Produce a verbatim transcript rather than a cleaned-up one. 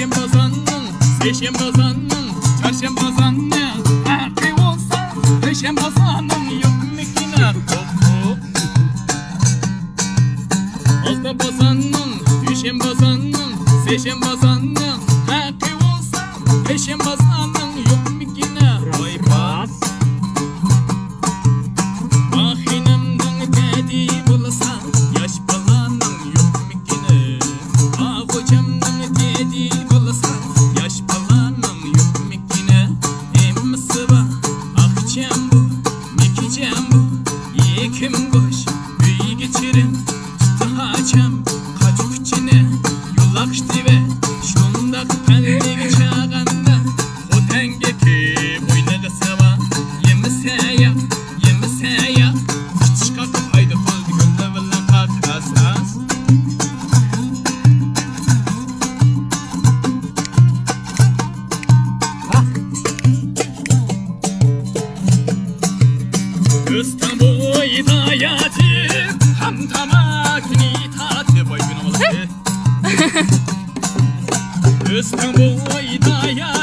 پەيشەنبە بازارنىڭ، سەيشەنبە بازارنىڭ، چارشەنبە بازارنىڭ ھەققى بولسا، پەيشەنبە بازارنىڭ يوقمىكىن؟ ئالتە بازارنىڭ، يۈشەنبە بازارنىڭ، سەيشەنبە بازارنىڭ ھەققى بولسا، پەيشەنبە بازارنىڭ يوقمىكىن؟ ۋاي پاس. ئاخىنىمنىڭ دەردى بولسا، ياش بالانىڭ يوقمىكىن؟ ئاغۇچامنىڭ دەردى بولسا، ياش بالانىڭ يوقمىكىن؟ ئەممىسى بار، ئاقچام بۇ، مېكىچام بۇ، يېكىم گۆش، ئۆيگە چىرىم، تۇتى ھاچام، قاچا-قۇچىنى يۇلاقشىتىۋە، شۇنداق پەللىگە چاغاندا، خوتەنگە كېلىپ ئوينىغىسى بار. يېمىسە ياق، يېمىسە ياق، ئىچىش قاقىپ ھايدا قولدا گۈللە بىلەن قاق ئاز-ئاز. ئۆستەڭ بويىدا ياتىپ، خام تاماكىنى تارتىپ، ۋاي كۈنۈڭ بولسۇن. ئۆستەڭ بويىدا ياتىپ،